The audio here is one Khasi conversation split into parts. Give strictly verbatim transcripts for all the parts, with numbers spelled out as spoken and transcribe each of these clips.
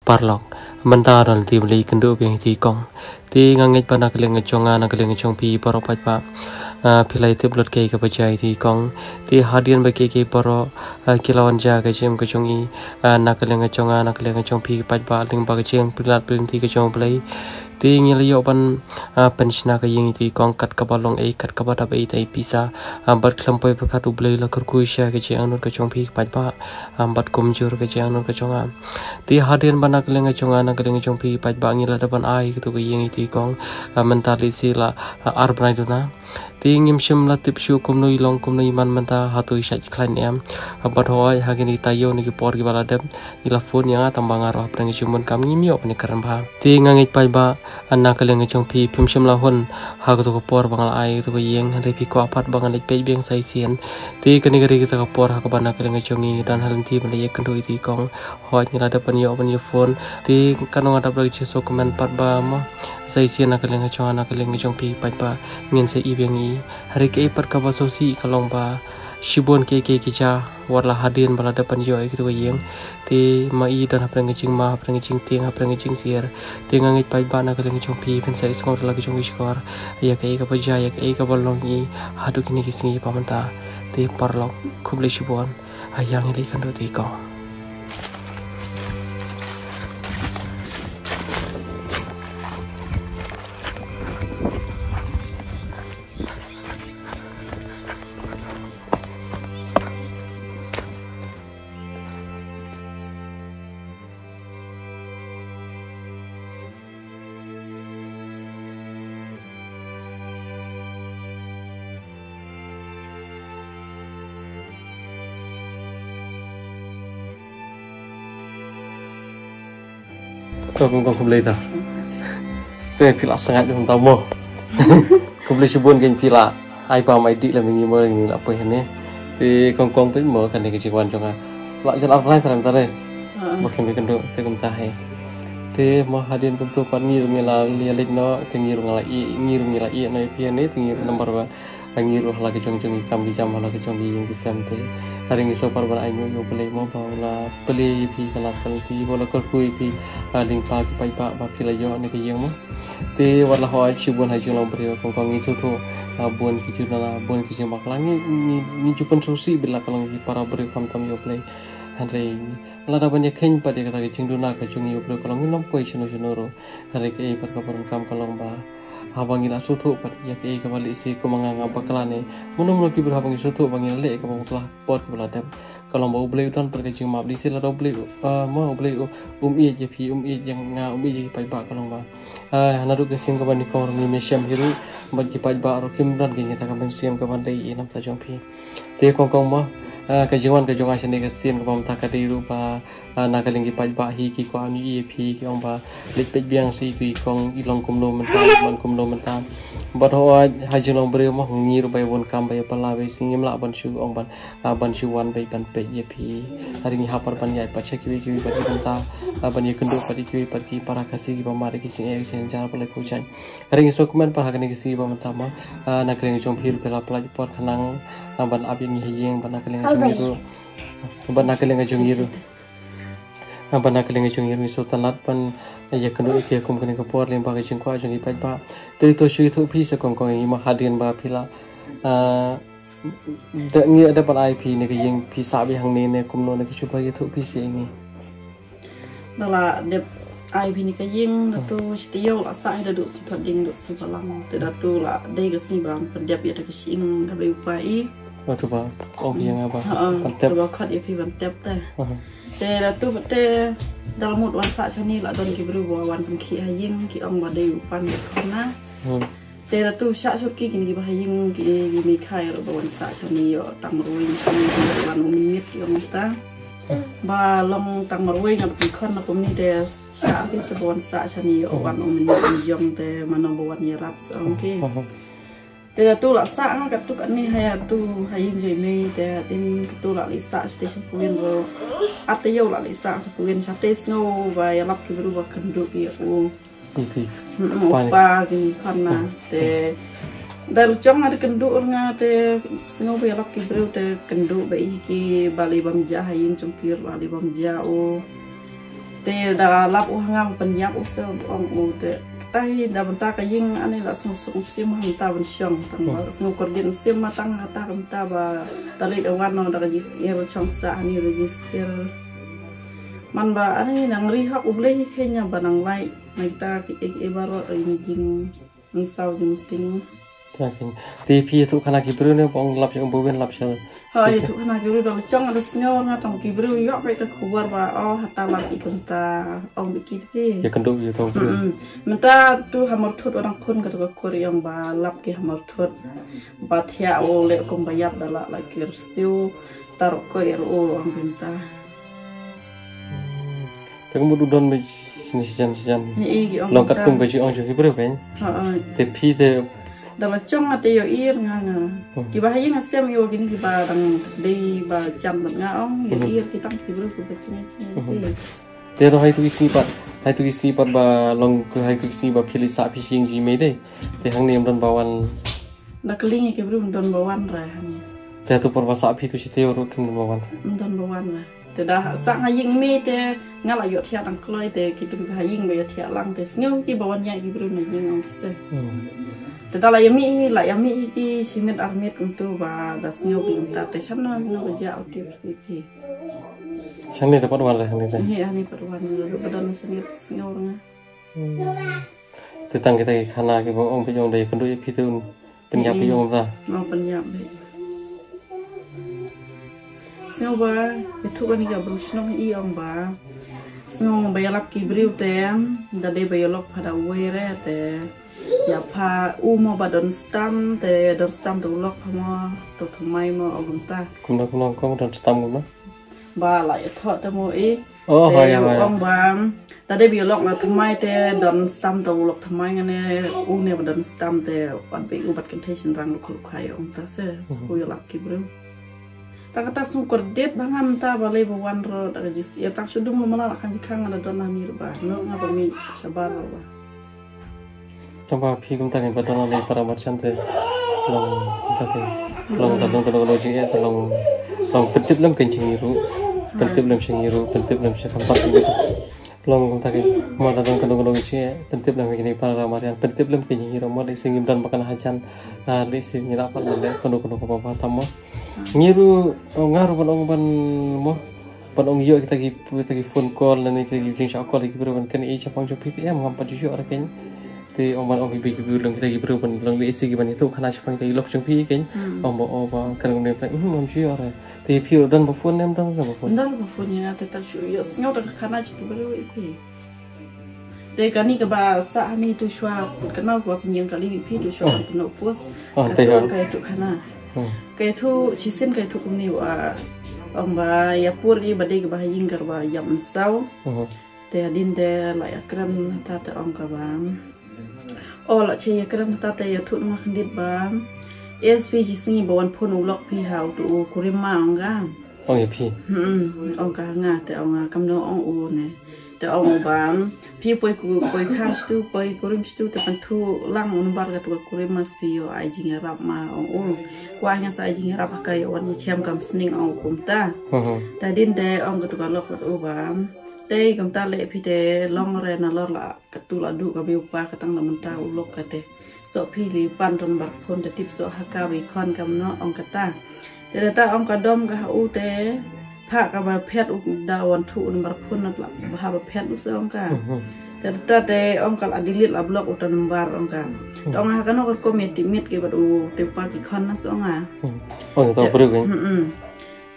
Paralok, mynta don lynti ba la ïakynduh biang ïa ito i kong. Te nga ngeit ba na ka liang ka jong nga, na ka liang ka jong phi baroh pat ba, ah, phi la ïatip lut kaei kaba jia ïa ito i kong. Te hadien ba kiei kiei baroh, ah, ki la wan jia ka jingim ka jong i, ah, na ka liang ka jong nga, na ka liang ka jong phi pat ba lyngba ka jingpynlait pynlynti ka jong U Blei. Te ngi la ïoh ban, ah, pynshna ka ïing ito i kong kat kaba long ei, kat kaba dap ei, te ei pisa, ah, bad khlem poi pyrkhat U Blei la kyrkhu sha ka jingangnud ka jong phi pat ba, ah, bad kumjuh ka jingangnud ka jong nga. Te hadien ba na ka liang ka jong nga, na ka liang ka jong phi pat ba ngi la dep ban ai ïa kato ka ïing ito i kong, ah, mynta lehse la, ah, ar bnai duna. Te ngim shym la tip shuh kumno i long, kumno i man mynta, hato i shait khlaiñ ne em. Ah, bad hooid, ha kine ki taïew ne ki por kiba la dep, i la phone ïa nga, tang ba nga ruh hapdeng ka jingmut kam ngim ïoh ban ïakren bha. Te nga ngeit pat ba, ah, na ka liang ka jong phi phim shym la hun ha kato ka por ba nga la ai kato ka ïing, hynrei phi kwah pat ba ngan leit peit biang sa shisien. Te kane ka dei kata ka por ha kaba na ka liang ka jong ngi don ha lynti ba la ïakynduh ïa ito i kong. Hooid, ngi la dep ban ïoh ban ïa phone. Te katno nga dap da ka jingsngewkmen pat ba mo, sa shisien na ka liang ka jong nga, na ka liang ka jong phi pat ba ngin sa ïohi biang ïa i. Hynrei kaei pat kaba sngewsih ka long ba shibun kiei kiei ki jia wat la hadien ba la dep ban ïoh ïa kato ka ïing. Te ma i don hapdeng ka jingma, hapdeng ka jingtieng, hapdeng ka jingsyier. Te nga ngeit pat ba na ka liang ka jong phi phin sa ïohsngew da la ka jong ka shkor ïa kaei kaba jia, ïa kaei kaba long ïa i haduh kine ki sngi ba mynta. Te paralok, khublei shibun. Ïa ngi la ïakynduh ïa ito i kong. Kong, kong, khublei ta. Te phi la sngewthuh kumta mo. Khublei shibun, kong, phi la ai bam ai dih lem ïa ngi mo, ngi la poi hangne. Te kong, kong, phi mo kane ka jingwan jong nga. La jan ar bnai ta lem ta re. Ba kane ka ïakynduh te kumta hi. Te mo hadien kumto pat ngi ruh ngi la ïa leit noh, te ngi ruh ngi la ïeh, ngi ruh ngi la ïeh noh ïa phi hangne, te ngi ruh namar ba ngi ruh ha la ka jong jong ki kam ki jam, ha la ka jong ki ïing ki sem te. Hynrei ngi sngewbha ban ainguh ïa U Blei mo ba u la plie ïa phi ka lad ka lynti, ba u la kyrkhu ïa phi, ah, lyngba ki paidbah ba phi la ïoh ïa kane ka ïing mo. Te wat la hooid shibun ha jinglong briew, kong, kong, ngi sngewthuh, ah, bun ki jingduna, bun ki jingbakla, ngi, ngi, ngi ju pynsngewsih beit la ka long ki para briew khamtam ïa U Blei. Hynrei lada ban ïakheiñ pat ïa kata ka jingduna ka jong ngi ïa U Blei, ka long ngim poi shano shano ruh. Hynrei kaei pat kaba donkam ka long ba haba ngi la sngewthuh pat ïa kaei kaba lehse kum ma nga nga bakla ne mano mano ki briew, haba ngi sngewthuh ba ngi la leh ïa kaba bakla por kaba la dep, ka long ba U Blei u don pat ka jingmap. Lehse lada U Blei, ah, ma U Blei u, um ïeit ïa phi, um ïeit ïa nga, um ïeit ïa ki paidbah, ka long ba, ah, naduh ka sien kaba nyngkong ruh ngim ïashem hi ruh bad ki paidbah ruh kim don kata ka mynsiem kaban leh ïa i na ka bynta jong phi. Te kong, kong, mo, ah, ka jingwan ka jong nga shane ka sien kaba mynta ka dei ruh ba, ah, na ka liang ki paidbah hi ki kwah ban ïohi ïa phi, ki ong ba leit peit biang sa ïa ito i kong, i long kumno mynta, i man kumno mynta. Bad hooid ha jinglong briew mo ngi ruh ba ïa bun kam ba ïa pala ba ïa sngewlah ban shu ong ban, ah, ban shu wan ba ïa ban peit ïa phi. Hynrei ngi hap pat ban ïaid pat sha kiwei kiwei pat ki bynta, ah, ban ïakynduh pat ïa kiwei pat ki para Khasi kiba mad ïa ki jingeh ki jingjynjar ba la pynjah. Hynrei ngi sngewkmen pat ha kane ka sngi ba mynta mo, ah, na ka liang jong phi ruh phi la pynlait por khnang, ah, ban ap ïa ngi ha ïing, bad na ka liang jong ngi ruh, bad na ka liang jong ngi ruh, ah, bad na ka liang jong ngi ruh ngi sngewtynnat ban ïakynduh ïa phi kum kane ka por lyngba ka jingkwah jong ki paidbah. Te to shu ïathuh phi sa kong, kong, ïa ngi mo hadien ba phi la, ah, da ngi da ban ai phi ïa kane ka ïing, phi sah beit hangne ne kumno, ne to shu ba ïathuh phi sa ïa ngi. Da la dep ai phi ïa kane ka ïing, da to shi taïew la sah, da duh shi thohdieng, duh shi balang. Te da to la dei ka sngi ba pyndep ïa kata ka shyieng kaba u pa i. Ba to ba ong ïa nga ba, ha, ban tep, to ba khot ïa phi ban tep te. Aha. Te da to ba te da la mut wan sah shane, la don ki briew ba wan pynkhih ha ïing, ki ong ba dei u pan ïa khana. Hmm. Te da to shah shut ki kine kiba ha ïing, ki, ki mei khai ruh ba wan sah shane, ïoh tang marwei shane, ki wan u mynmiet, ki ong ta. Ba long tang marwei, ngam pynkhon na kumne, te shah ki sa ba wan sah shane, ïoh wan u mynmiet, ïong te mano ba wan ïarap sa ong ki. Te da to la sah nga katto katne ha ïa to ha ïing jong i mei, te hadien katto la leit sah shatei sha Phuwin ruh. Ar taïew la leit sah sha Phuwin, shatei sngew ba ïalap ki briew ba kynduh ki ïa u. Iti. Mm, u pa, pa kine khana. Hmm. Te da la jong nga da kynduh ruh nga, te sngew ba ïalap ki briew te kynduh ba i ki, ba lei bam ja ha ïing jong ki ruh la lei bam ja u. Te da lap u ha nga ban pynïap u se ong u te. Te da mynta ka ïing ani la sngew suk mynsiem mynta ban shong tang ba sngew kordit mynsiem ma tang kata ka mynta ba da leit wan noh da ka jingsyier chong sah ani da jingsyier. Man ba ani nang ri hok U Blei hi kenya ba nang lai na kita ki ek e baroh ri ni jing ngi saw jingting. Te phi ïathuh khana ki briew ne ba ong lap sha u ba win lap sha. Ha ïathuh khana ki briew da la chong da sngew nga tang ki briew ïoh peit ka khubor ba oh hata lap i kumta ong biki te. Ïa kynduh ïa u briew. Mynta tu ha Mawthut u dang phone ka tu ka kur ïong ba lap ki ha Mawthut. Ba thiah u leh kum ba ïap da la la ki rsiu. Tarok ko ïa u ong bynta. Te ka mut u don ba shisien shisien. Long kat kum ka jingong jong ki briew kan. Te phi te da la chong nga te ïohi nga nga. Ki ba ha ïing ha sem ïoh kini ki ba dang dei ba jan bad nga ong ïohi ki tang ki briew ki ba chingai chingai. Te to hai tu isi pat hai tu isi pat ba long ku hai tu isi ba phi li sa phi shing ji me dei. Te hangne ym don ba wan. Da kling ki briew ym don ba wan ra hangne. Te tu por ba sa phi tu shi te ru kim don ba wan. Ym don ba wan ra. Te da sa nga ïing me te nga la ïoh thiah tang kloi te ki tu ha ïing ba ïoh thiah lang te sngew ki ba wan ïa ki briew na ïing ong ki se. Te da la ïa mi la ïa mi ki shi met ar met kum tu ba da sngew ki mynta te sham na no ba ja u tip ki. Shane te pat wan re hane te. Ni ani pat wan re ba don shane sngew nga. Te tang kita ki khana ki ba ong phi ong da ïa kynduh ïa phi te un pynïap phi ong ta. Ong pynïap phi. Sngew ba ïathuh kani ka briew shnong i ong ba sngew ba ïalap ki briew te da dei ba ïalok pha da uwei re te ïa pha u mo ba don stam te don stam te u lok pha mo to thymmai mo ong ta. Kumno kumno kumno don stam kumno. Ba la ïathuh te mo i. Oh, te hai, hai. Ong ba ta dei ba ïalok na thymmai te don stam te u lok thymmai ngane u ne ba don stam te wat ba u bat kynthei shynrang luk luk hai ong ta se. Sa ku ïalap ki briew. Ta kata sum kordit ba ngam ta ba lei ba wan ro da ka jis ïa ta shu dum lo mala la kan jikhang da don na ni ba no nga ba mi shabar ba. Tang ba phi kumta ne ba don ne para marchante long kumta ke long da long long long jing e ta long long pyntip lem kan jing ru pyntip lem jing ru pyntip lem jing kampat. Long kumta ke ma da long kan long long jing e pyntip lem kan jing para marian pyntip lem kan jing ru ma de sing dan ba kan hajan de sing ni dapat de kono kono ko ba tam mo. Ngi ru ngaru ban ong ban mo. Ban ong ïoh kita ki kita ki phone call ne kita ki jingshah call ki briew ban kane i chapang jong phi te em ngam pat ïoh ra ken. Te ong ban ong ki briew ki briew long kita ki briew ban long le isi ki ban ïathuh khana chapang kita ki lok jong phi ken. Ong ba o ba kan ngam ta ngam ïoh ra. Te phi don ba phone em don ba phone. Don ba phone ïa te ta shu ïoh sngew ta khana ki briew i phi. Te kani kaba sah hani tu shwa kano ba pynïeng kali phi tu shwa kano post. Ka tu ka tu khana. Ka tu shisien ka tu kumni wa ong ba ïa pur i ba dei kaba ha ïing kaba ïap mynsaw. Te hadin te la ïa kren ta te ong kaba. O la che ïa kren ta te ïa tu ma khndit ba. S P G sngi ba wan phone u lok phi ha u tu u kurim ma ong ga. Ong ïa phi. Hmm, ong ka nga te ong nga kam no ong u ne. Te ong u ba phi poi ku poi kha stu poi kurim stu te pan thu lang un bar ka tu kurim mas phi ïoh ai jingïarap ma ong u. Kwah nga sa ai jingïarap ka ïoh wan chem kam sning ong u kumta. Te din te ong ka tu ka lok ka tu ba. Te kumta le phi te long re na lor la ka tu la du ka biu pa ka tang la mynta u lok ka te. So phi li pan ton bar phone te tip so ha ka wi khon kam no ong kata. Te da ta ong ka dom ka ha u te pha ka ba phet u da wan thu un bar phone na tla ba ha ba phet u so ong ka. Te da ta te ong ka la delete la block u ta number ong ka. Te ong ha ka no ka kom ya tip mit ke ba u te pa ki khon na so ong a. Ong ta bru ke.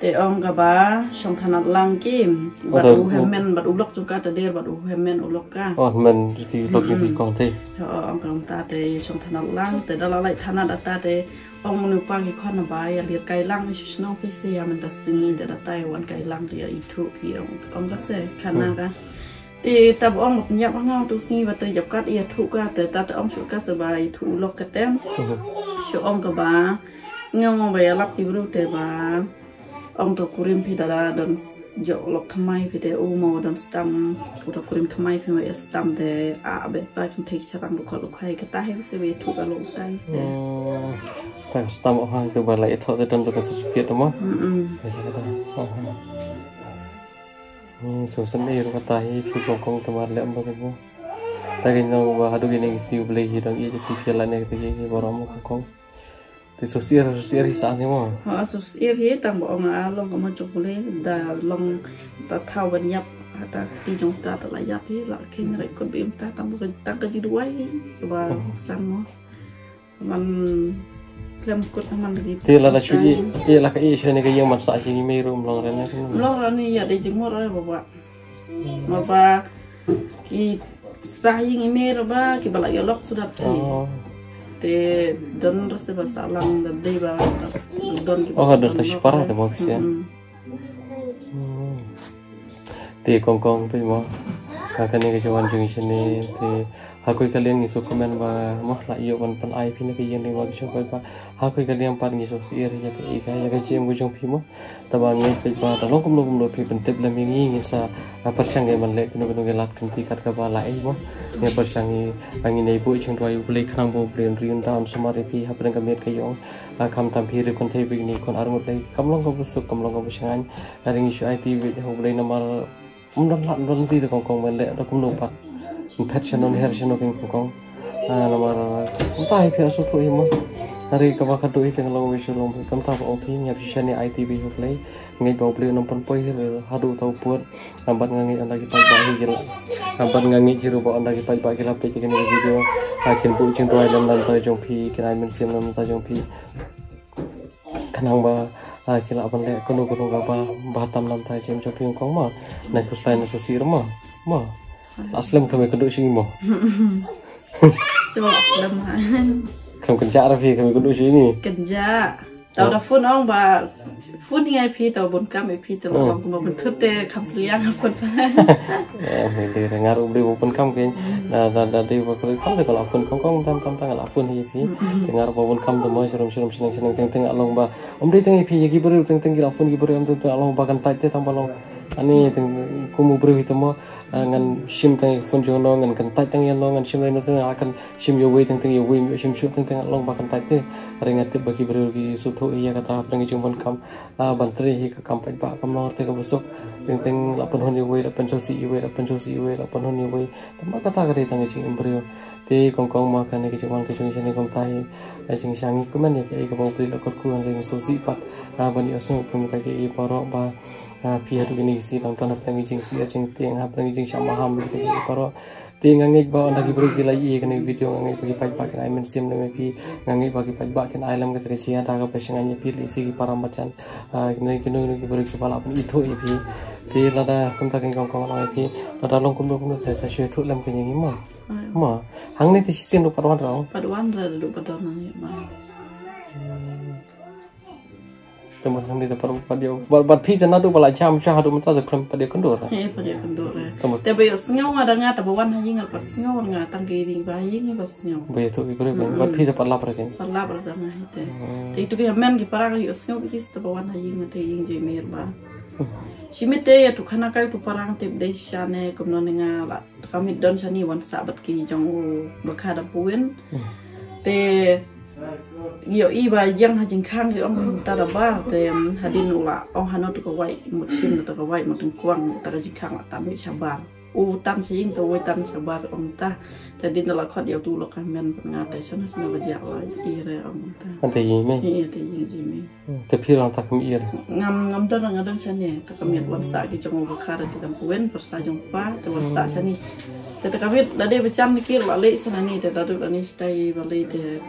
Te ong ka ba shong thanat lang ki bad u hemen bad u lok jong ka ta der bad u hemen u lok ka. Oh, hemen ti lok jong ti kong te. Ong ka ong ta te shong thanat lang te da la lai thanat da ta te ong nu pa ki khon ba ya lir kai lang shu shnong ki se ya men ta singi da da tai wan kai lang te ya i thu ki ong ong ka se khana ka. Te ta ba ong ba pynïap ngau tu singi ba te yap kat ya thu ka te ta te ong shu ka se ba i thu u lok ka te. Shu ong ka ba sngew ba ya lap ki bru te ba. Ong to kurim phi da la don jok lok thymmai phi te u mo don stam u to kurim thymmai phi mo ya stam te a bet ba kin thik charang luk luk hai kata he se we thu ka lok tai se. Tang stam o hang tu ba la itho te don to ka certificate mo. Mm. Ni so sen ei ruh kata hi phi kong kong tamar lem ba kong. Ta kong nong ba haduh kine ki sngi U Blei hi dang ïeit ïa phi phi la ne kata ki ki baroh ma kong kong. Te so sir so sir hi sa ni mo. Ha so sir hi tang ba ong a long ka mo jong U Blei da long ta thaw ban ïap ta kti jong ta ta la ïap hi la keng rai kot bim ta tang ba tang ka jingduwai hi ba sang mo. Man klem kut man lagi. Te la da shu i i la ka i shu ne ka ïing man sa shi ngi mei rum long ren ne. Long ren ni ïa de jingmut rai ba ba. Ma ba ki sa ïing i mei ro ba ki ba la ïa lok sudat ki. Oh. Te don rasa ba sa lang da dei ba don ki. Oh, dos ta shi para te mo bisi ya. Hmm. Te kong kong phi mo. Ha kane ka jingwan jong i shane te ha koi ka liang ngi shu comment ba mo la ïoh ban pyn ai phi ne ka ïing ne ba ki shu koi ba ha koi ka liang pat ngi shu sir ïa ka i ka ïa ka jingim ka jong phi mo. Te ba ngi phi ba ta long kumno kumno phi pyntip lem ïa ngi ngin sa pyrshang ïa ban leh kano kano ka lad kynti kat kaba la ei mo. Ngi pyrshang ïa ngi nei buh jingduwai U Blei khnang ba U Blei un ri un da un sumar ïa phi hapdeng ka miet ka ïong. Khamtam phi ri kynthei bad kine khun arngut lei kam long kaba suk kam long kaba shngaiñ. Ri ngi shu aiti bad ha U Blei namar um don lad um don ti te kong kong ban leh da kumno pat. Phet shano her shano kin kong kong. Namar kumta hi phi asu tu hi ma. Ri kaba ka du hi te long wi shu long kam ta ba ong phi ngi ap shisha ni aiti bad ha U Blei. Ngeit ba U Blei un ym pynpoi hi haduh ta u pud. Bad nga ngeit ynda ki paidbah hi ki la bad nga ngeit hi ruh ba ynda ki paidbah ki la peit ïa kane ka video. Kin buh jingduwai lem na bynta jong phi kin ai mynsiem na bynta jong phi. Khnang ba ki lah ban leh kano kano kaba ba tam na bynta jong phi kong ma. Na khuslai na sosir ma. Ma. La slem khlem kynduh shisha ma. Shu la slem ha. Khlem kynjah ra phi khlem kynduh shisha. Kynjah. Tau da phone ong ba phone hi ai phi tau bun kam ai phi tau la ong kumba bun thut te kham sliang ha phone pa. Eh, me de re ngar U Blei ba bun kam ke. Da da da de ba kre kam te ka la phone kong kong tam tam tam la phone hi phi. Te ngar ba bun kam te mo shrum shrum shnang shnang teng teng along ba. Om de teng ai phi ki briew teng teng ki la phone ki briew am teng teng along ba kan tai te tam ba long. Ani teng kum U Blei hi te mo. Ngan shim tang ïa phone jong no ngan kan tai tang ïa no ngan shim ïa no tang akan shim ïa wei tang tang ïa wei shim shu tang tang long ba kan tai te. Ri nga tip ba ki briew ki shu thoh ïa kata ha pdeng jong ban kam ban trei hi ka kam paidbah kam long te ka busuk tang tang la pynhun ïa wei la pynshawsih ïa wei la pynshawsih ïa wei la pynhun ïa wei. Tang ba kata ka dei tang ka jingim briew. Te kong kong ma kane ka jingwan ka jong shane kong tai. Jingshang ngi kumne ïa ka ei kaba U Blei la kyrkhu ngan ring shu sih pat. Ban ïa sngewbha kum ka ei baroh ba phi haduh kine ki sngi lang ton hapdeng ki jingsih jingtieng hapdeng ki jingshah maham kita ki baroh. Te nga ngeit ba ynda ki briew ki la ïohi kane ka video nga ngeit ba ki paidbah kin ai mynsiem lem ïa phi. Nga ngeit ba ki paidbah kin ai lem kata ka jingïada kaba shngaiñ ïa phi lehse ki para marjan. Kine kine ki briew kiba lah ban ithuh ïa phi. Te lada kumta kane kong kong ong ïa phi lada long kumno kumno sa sa shu ithuh lem kane ngi ma. Ma hangne te shisien ruh pat wan ra. Pat wan ra ruh pat wan ngi ma. Te mut hangne te pat pat ïa bad bad phi te naduh ba la jam sha haduh mynta te khlem pat ïa kynduh ra. He pat ïa kynduh ra. Te mut te ba ïoh sngew nga da nga te ba wan ha ïing nga pat sngew nga tang ka ïing ba ha ïing ba sngew. Ba ïathuh ki briew ba bad phi te pat lap ra ken. Pat lap ra da nga hi te. Te itu ki men ki para ka ïoh sngew ki te ba wan ha ïing nga te ïing jong i mir ba. Shi mit te ïa tu khana kai tu para nga te dei shane kumno ne nga la. Te ka miet don shane wan sah bad ki jong u Bakha Dampuwin. Te ïohi ba ïeng ha jingkhang ki ong ta da bar te hadien u la ong hano tu ka wai mut shim tu ka wai mut tengkwang ta ka jingkhang la tan shabar. U tan sha ïing te wei tan shabar ong ta. Te hadien la khot ïa u tu lok ka men pyn nga te shano shano ba jia la i re ong ta. Ante ïing me. Ïa te ïing ji me. Te phi long ta ka miet. Ngam ngam don ngam don shane ta ka miet wan sah ki jong u Bakha da ki Dampuwin pyrsa jong pa te wan sah shane. Te ta ka miet da dei ba chan ki la leh shane te da dei ba ni stai ba leh te.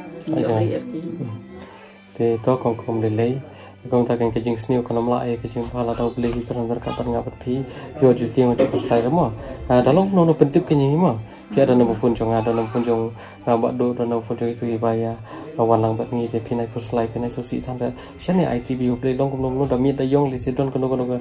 Te to kong kong lei lei. Kong ta kong ka jingsniew ka nam la e ka jingpha la da U Blei ki tran dar ka ban nga bad phi. Phi wa ju tieng wa ju khuslai ka mo. Da long no no pyntip ka ngi mo. Phi da number phone jong nga da number phone jong nga ba do da number phone jong itu i ba ïa. Wan lang bad ngi te phi nai khuslai phi nai sosih than da. Shane I T B U Blei long kumno kumno da miet da ïong lehse don kano kano ka.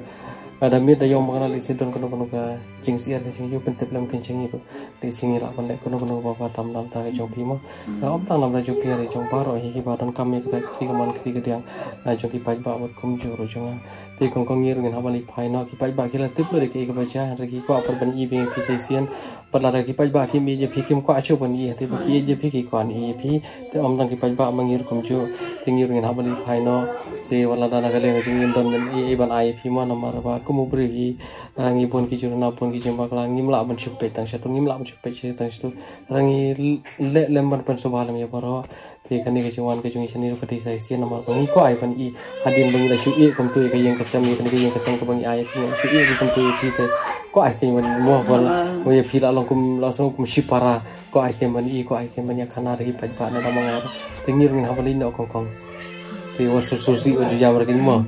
Da miet da ïong ma kane lehse don kano kano ka jingsyiar ka jingïoh pyntip lem ka jingïoh. Lehse ngi lah ban leh kano kano ba ba tam na bynta ka jong phi mo. Ym tang na bynta jong phi, jong baroh hi kiba donkam ïa kata ka kti kamon kti kadiang. Jong ki paidbah bad kumjuh ruh jong nga. Te kong kong ngi ruh ngin hap ban leit phai noh ki paidbah ki la tip leh ki kaba jia hynrei ki kwah pat ban i biang ïa phi sa shisien. Pat lada ki paidbah kim ïeit ïa phi kim kwah shuh ban ïeit, te ba ki ïeit ïa phi ki kwah ban ïeit ïa phi. Te ym tang ki paidbah ma ngi ruh kumjuh, te ngi ruh ngin hap ban ïeit phai noh. Te wat lada na ka liang ka jong ngi ym don ban ïeit ban ai ïa phi mo, namar ba kum u briew hi, ah, ngi bun ki jingïaroh, bun ki jingbakla, ngim lah ban shu peit tang shatu, ngim lah ban shu peit tang shatu. Ngi leh lem ban pynsngewbha lem ïa baroh. Te kane ka jingwan ka jong ngi shane ruh ka dei sa shisien namar ba ngi kwah ai ban ïeit hadien ba ngi la shu ïeit kumto ïa ka ïing ka sem, ïa kane ka ïing ka sem kaba ngi ai, ngi la shu ïeit kumto ïa phi, te kwah ai te ban mo, ba la mo ïa phi la long kum, la song kum shipara, kwah ai te ban ïeit, kwah ai te ban ïa khana ruh hi paidbah na da ma nga. Te ngi ruh ngin hap ban ïeit noh kong kong. Te wat shu shu sih wat ju ïam ruh kin mo.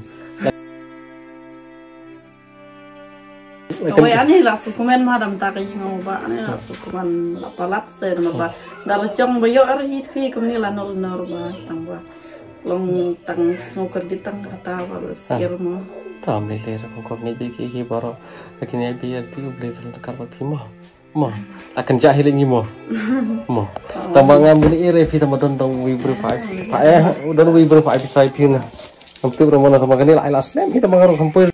Kawei ani la sngewkmen ma dam ta ka ïing ba ani la sngewkmen la palat se ma ba da la jong ba ïoh ar hi phi kumne la nol nor ba tang ba long tang sngewkmen di tang kata ba la sir mo. Tam le le ko ko ngi bi ki ki baro ki ne bi ar ti u ble fil kar ba phi mo. Mo. Akan jah hi le ngi mo. Mo. Tang ba ngam beli ere phi tang ba don dong wi bru pa pa eh don wi bru pa phi sai phi na. Ngam tu bro mo na tang ba kani la ai la slem hi tang ba ngaro kampoi.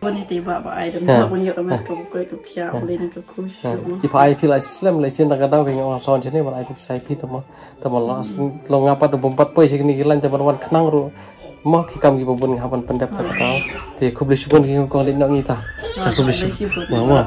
Bun iti ba ba ai dem Ha. Bun ïoh ka met ka bukoi ka khia Ha. Ulei na ka khush Ha. Ïoh mo. Ti pha ai phi la slem la sien da ka daw ka ngi ong son chene ba ai tu sai phi tama tama la long nga pat bum pat poi sik ni ki lain te ban wan khnang ru mo ki kam ki ba bun nga ban pyndep ta ka daw. Te khublei shibun ki kong leit nok ngi ta. Khublei shibun. Mo mo.